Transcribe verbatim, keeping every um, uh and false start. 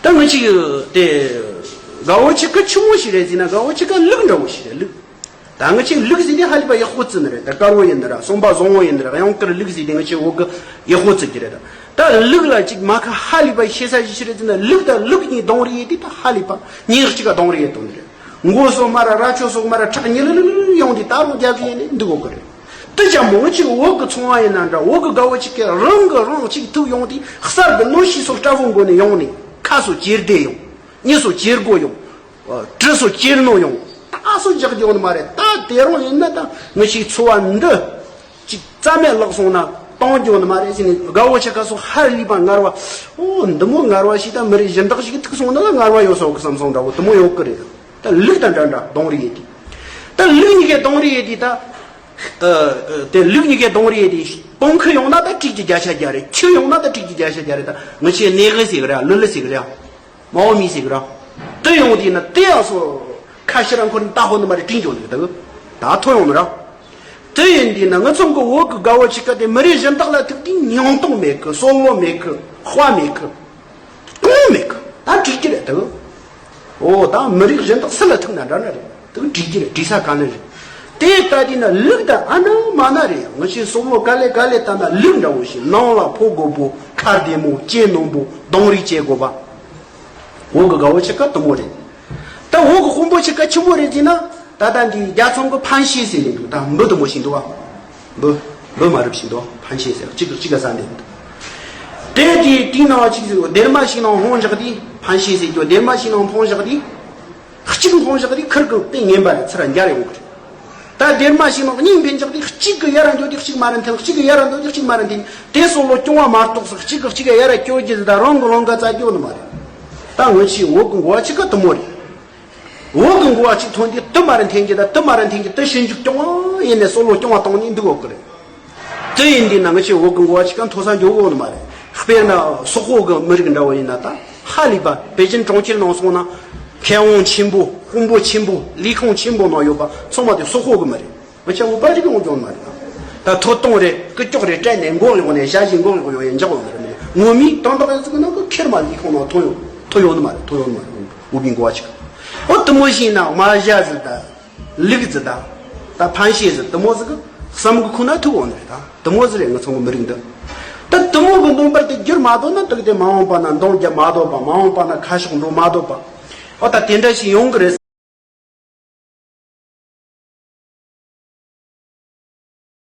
ད་ང་ཅིག་དེ་དགའ་བོ་ཆེ་ཁ་ཆུང་ངུ་ཞིག་རེད་ཟེར་ན། དགའ་བོ་ཆེ་ཁ་ལུག་འདྲ་བོ་ཞིག་རེད། ལུག་ད་ང་ཅིག་ལུག་ཟེར་དེ་ཧ་ལས་པ་ཡག་པོ་བརྩི་ནི་རེད། ད་དཀར་བོ་ཡིན་ནི་ར། སོང་པ་བཟང་བོ་ཡིན་ནི་ར། གཡང་དཀར་ལུག་ཟེར་དེ་ང་ཅིག་བོད་གི་ཡག་པོ་བརྩི་གི་རེད། ད་ད་ལུག་ལ་ཅིག་མ་ཁ་ཧ་ལས་པ་ཤེས་ས་ཞིག་ཞིག་རེད་ཟེར་ན། ལུག་དང་ལུག་གཉིས་གདོང་རིས་ཡེ་དེ་ད་ཧ་ལས་པ་ཉིན་གཅིག་ག་གདོང་རིས་ཡེ་བཏང་ནི་རེད། མགོ་སོགས་མ་ར་རྭ་ཅོ་སོགས་མ་ར་ཁྲག་ཉི་ལི་ལི་ལི་ཡོང་དེ་ད་རུང་རྒྱབ་ཡེ་ནས་འདུག་གོ་གི་རེད། དེ་ཅང་མོ་ཅིག་བོད་གི་ཚོང་བ་ཡིན་ན་འདྲ། བོད་གི་དགའ་བོ་ཅིག་གི་རང་གི་རང་ཅིག་ཐུག་ཡོང་དུས་གསར་གི་གནོད་ཤུགས་སོགས་དྲག་པོ་མགོ་ནས་ཡོང་ནས། ཁ་སོགས་ཅེར་བདེ་ཡོང་། མྱི་སོགས་ཅེར་མགོ་ཡོང་། ཨ། གྲི་སོགས་ཅེར་རྣོ་ཡོང་། ད་སོགས་རྒྱག་རྒྱུ་ཡོང་ནི་མ་རེད། ད་དེ་རང་ཡིན་ན་ད་ངི་ཞིག་འཚོ་བ་འདི་ཅིག་རྩ་མེད་བརླག་སོང་ན་གཏོང་རྒྱུ་ཡོང་ནི་མ་རེད་ཟེར་ནས། དགའ་བོ་ཆེ་ཁ་སོགས་ཧ་ལས་པ་ངར་བ། ཨོ། འདི་མོ་ངར་བ་ཞིག་ད་མི་རིགས་གཞན་དག་ཞིག་ཐུག་སོང་ན་ད་ངར་བ་ཡོད་ས་གི་བསམ་སོང་འདྲ་བོ་དེ་མོ་ཡོད་གི་རེད། ད་ལུག་དང་འདྲ་འདྲ་གདོང་རིས་ཡེ་དེ། ད་ལུག་གཉིས་ཀའི་གདོང་རིས་ཡེ་དེ་ད། ཨ། ཨ། དེ་ལུག་གཉིས་ཀའི་གདོང་རིས་ཡེ་དེ། སྤང་ཁུ་ཡོང་ན་ད་དྲུག་གི་བརྒྱ་ཆ་བརྒྱ་རེད། ཁྱི་ཡོང་ན་ད་དྲུག་གི་བརྒྱ་ཆ་བརྒྱ་རེད། ད་ངི་ཆེ་ནེ་གི་ཟེར་གི་རེད། ལི་ལི་ཟེར་གི་རེད། མའོ་མི་ཟེར་གི་རེད། དེ་ཡོང་དུས་ན་དེ་ཡང་སོ་ཁ་ཤི་ར་འཁོར་ནས་ད་ཧོ་ནི་མ་རེད། དྲིན་འཇོག་ནི་ད་ད་ཐོ་ཡོང་ནི་ར། དེ་ཡིན་དུས་ན་ང་ཚོ་གི་བོད་གི་དགའ་བོ་ཆེ་ཁ་དེ་མི་རིགས་གཞན་དག་ལ་ཐུག་དུས་ཉུང་གཏོང་མེད་གི། གསོལ་བོ་མེད་གི། དཔའ་མེད་གི། གང་མེད་གི། ད་འགྲིག་གི་རེད་དེ། འོ། ད་མི་རིགས་གཞན་དག་སུ་ལ་ཐུག་ན་འདྲ་འདྲ་རེད། དེ་འགྲིག་གི་རེད། འགྲིག་ས་ག་ནས་རེད། དེ་ལྟ་དུས་ན་ལུག་ད་ཨ་ན་མ་ན་རེད། ང་ཆེ་སོག་ལོ་ག་ལེ་ག་ལེ་ལྟ་ན་ལུག་འདྲ་བོ་ཞིག། ནང་ལ་ཕོ་རྒོད་པོ། ཁ་བདེ་མོ། ལྕེ་རྣོན་པོ། གདོང་རིས་ལྕེ་རྒོད་པ། བོད་གི་དགའ་བོ་ཆེ་ཁ་དེ་མོ་རེད། ད་བོད་གི་དཔོན་པོ་ཆེ་ཁ་ཆི་མོ་རེད་ཟེར་ན། ད་ལྟ་འདི་རྒྱལ་ཚོང་གི་ཕན་ཤེས་ཟེར་ནས་འདུག་ད་འབུ་དེ་མོ་ཞིག་འདུག་བ། འབུ། འབུ་མ་རབས་ཤིག་འདུག་ཕན་ཤེས་ཟེར། གཅིག་གིས་གཅིག་ག་ཟ་འདེབས་འདུག་དེ་དེའི་དེའི་ནང་གཅིག་ཟེར། སྡེར་མ་ཞིག་ནང་ལྷུང་བཞག་དུས་ཕན་ཤེས་ཟེར་རྒྱུ། སྡེར་མ་ཞིག་ནང་ལྷུང་བཞག་དུས། གཅིག་ལྷུང་བཞག་དུས་ཁིར་གི་དཔེ་ངན་པ་རེད། ཚུར་འབྱར་ཡོང་གི་རེད། ད་སྡེར་མ་ཞིག་ནང་གཉིས་འཕེན་བཞག་དུས་གཅིག་གིས་ཡར་འགྱོ་དུས་གཅིག་མར་འཐེན། གཅིག་གིས་ཡར་འགྱོ་དུས་གཅིག་མར་འཐེན། དེ་སོགས་ལོ་རྐྱང་བ་མ་གཏོགས་སུ་གཅིག་གིས་གཅིག་ག་ཡར་སྐྱོར་རྒྱུ་ཟེར། ད་རང་གི་ལོང་ག་བཙལ་རྒྱུ་ནི་མ་རེད། ད་ངི་ཆེ་བོད་གི་འགོ་བ་ཆེ་ཁ་དེ་མོ་རེད། བོད་གི་འགོ་བ་གཅིག་ཐོན་དུས་དེ་མར་འཐེན་གྱི། ད་དེ་མར་འཐེན་གྱི། དེ་ཞིབ་འཇུག་རྐྱང་བ་ཡིན་ནས་སོགས་ལོ་རྐྱང་བ་བཏང་ནས་འདུག་ཡོད་གི་རེད། དེ་ཡིན་དུས་ན་ངི་ཆེ་བོད་གི་འགོ་བ་གཅིག་ག་མཐོ་ས་འགྱོ་གོ་ནི་མ་རེད། དཔེར་ན་སོག་པོ་གི་མི་རིགས་འདྲ་བོ་ཡིན་ན། ད་ཧ་ལས་པ་པེ་ཅིན་གྲོང་ཁྱེར་ནང་སོང་ན་མཁས་དབང་ཆེན་པོ། དཔོན་པོ་ཆེན་པོ། ལས་ཁུངས་ཆེན་པོ་ནང་ཡོད་པ་ཚང་མ་དེ་སོག་པོ་གི་མི་རེད། ང་ཆ་བོད་པ་ཅིག་ཡོང་རྒྱུ་མ་རེད། ད་ཐོ་གཏོང་རེད། ཀི་ཀྱོག་རེད། སྤྲད་ནས་འགོག་ཡོང་ནས་ཞ་ཞི་འགོག་ཡོང་ཡོང་འཇག་ཡོང་རེད། ངོ་མི་དང་ཐོག་ཡོད་ཚུགས་ན་ཁོ་ཁེར་མ་ལས་ཁོང་ནང་ཐོ་ཡོང་ཐོ་ཡོང་ནི་མ་རེད། ཐོ་ཡོང་ནི་མ་རེད། འུ་བི་འགོ་བ་ཅིག་འོ་དེ་མོ་ཞིག་ན་མ་ཞ་ཟིག་ད་ལིག་ཟིག་ད་ད་ཕན་ཤེས་ཟིག་དེ་མོ་ཟིག་གི་བསམ་གི་ཁོ་ན་ཐུག་འོང་ནི་རེད། ད་དེ་མོ་ཟིག་རེད། ང་ཚོ་གི་མི་རིགས་འདི་ད་དེ་མོ་གི་འདོན་པར་དེ་བསྒྱུར་མ་དོ་ན། དུག་དེ་མ་འོངས་པ་ན་འདང་རྒྱག་མ་དོ་པ། མ་འོངས་པ་ན་ཁ་ཕྱོགས་འགྲོ་མ་དོ་པ། འོ་ད་དེ་འདྲ་ཞིག་ཡོང་གི་རེད།